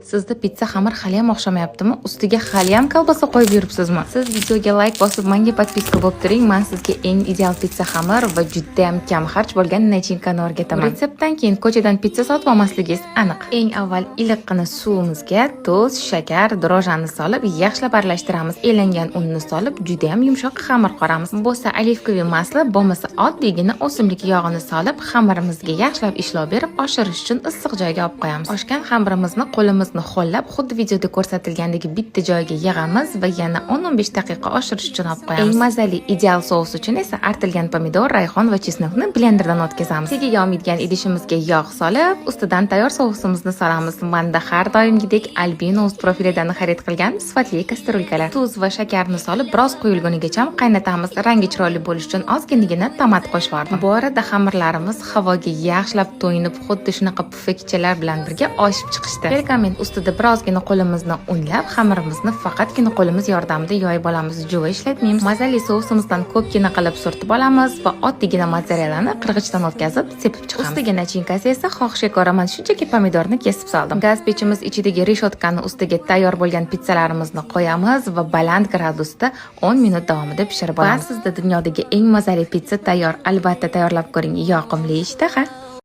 Sizda pitsa xamir haliyam o'xshamayaptimi? Ustiga haliyam kolbasa qo'yib yuribsizmi? Siz videoga layk bosib, menga подписка bo'lib turing. Men sizga eng ideal pitsa xamir va judayam kam xarj bo'lgan начинка ni o'rgataman. Retseptdan keyin ko'chadan pitsa sotib olmasligingiz aniq. Eng avval iliqqina suvimizga tuz, shakar, дрожжи ni solib, yaxshilab aralashtiramiz. Elangan unni solib, judayam yumshoq xamir qoramiz. Bo'lsa оливковый масло, bo'lmasa oddiygina o'simlik yog'ini solib, xamirimizga yaxshilab ishlov berib, oshirish uchun issiq joyga olib qo'yamiz. Oshgan xamirimizni qo'limizni ho'llab, xuddi videoda ko'rsatilgandek bitta joyga yig'amiz va yana 10-15 daqiqa oshirish uchun olib qo'yamiz. Eng mazali ideal sous uchun esa artilgan pomidor, rayhon va чеснок ni blenderdan o'tkazamiz. Tagiga olmaydigan idishimizga yog' solib, ustidan tayyor sousimizni solamiz. Manda har doimgidek Albino profilidan xarid qilgan sifatli кастрюлька lar. Tuz va shakarni solib, biroz quyilgunigacha qaynatamiz. Rangi chiroyli bo'lishi uchun ozginagina tomat qo'shib yubordim. Bu arada xamirlarimiz havoga yaxshilab to'yinib, xuddi shunaqa pufakchalar bilan birga oshib chiqishdi. Pergament ustida birozgina qo'limizni unlab, xamirimizni faqatgina qo'limiz yordamida yoyib olamiz, juva ishlatmaymiz. Mazali sousimizdan ko'pgina qilib surtib olamiz va oddiygina mozzarellani qirg'ichdan o'tkazib sepib chiqamiz. Ustiga начинка si esa xohishga ko'ra man shunchaki pomidorni kesib soldim. Gaz pechimiz ichidagi reshotkani ustiga tayyor bo'lgan pitsalarimizni qo'yamiz va baland gradusda 10 minut davomida pishirib olamiz. Va sizda dunyodagi eng mazali pitsa tayyor. Albatta tayyorlab ko'ring. Yoqimli ishtaha.